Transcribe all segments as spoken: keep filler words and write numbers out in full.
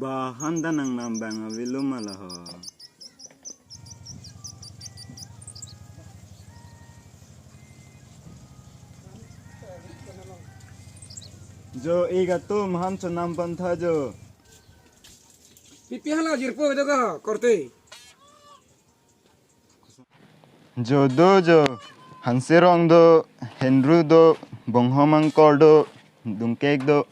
Ba, han ta nangnam abang avelo ma laho. Jo, ik atum han chonam pon tha jo. Pipi hala jirpo do ka korte. Jo do jo, Hanserong do, Hendru do, Bonghom Angkor do, Dungkek do.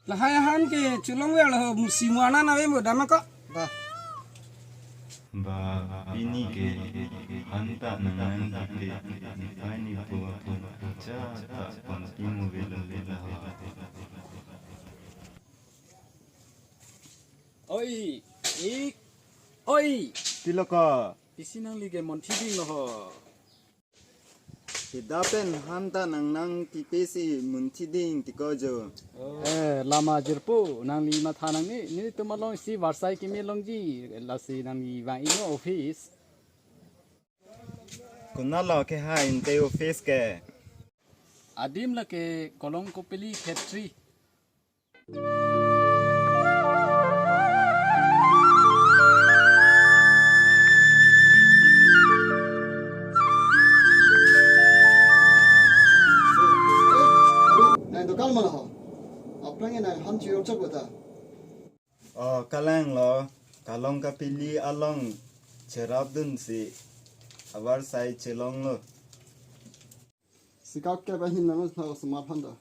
Lahai ahan ke cholong ver lo, si muana na ve mo dama ko. Ba. Ba, pini ke han ta nangnang tipe, niphai nipo aphan cha ta pon kimo velo le laho. Oi, ik, oi. Pilo ko? Pisi nangli ke monthi ding lo ho. Sida pen han ta nangnang tipe si monthi ding tiko jo. Eh, lama jirpo, nangli matha nangne, nelitum along si varsai keme longji, lasi nangli vang-iknon office. Konat lo kehai inte office ke? Adim lake Kolong Kopili Khetri. Nai dokan mana ho? Aphrang nai han chirok chok beta. O, kalang lo, Kolong Kopili along cherap dunsi avarsai chelong lo. Sikap ke bahin namus na osomar phanda.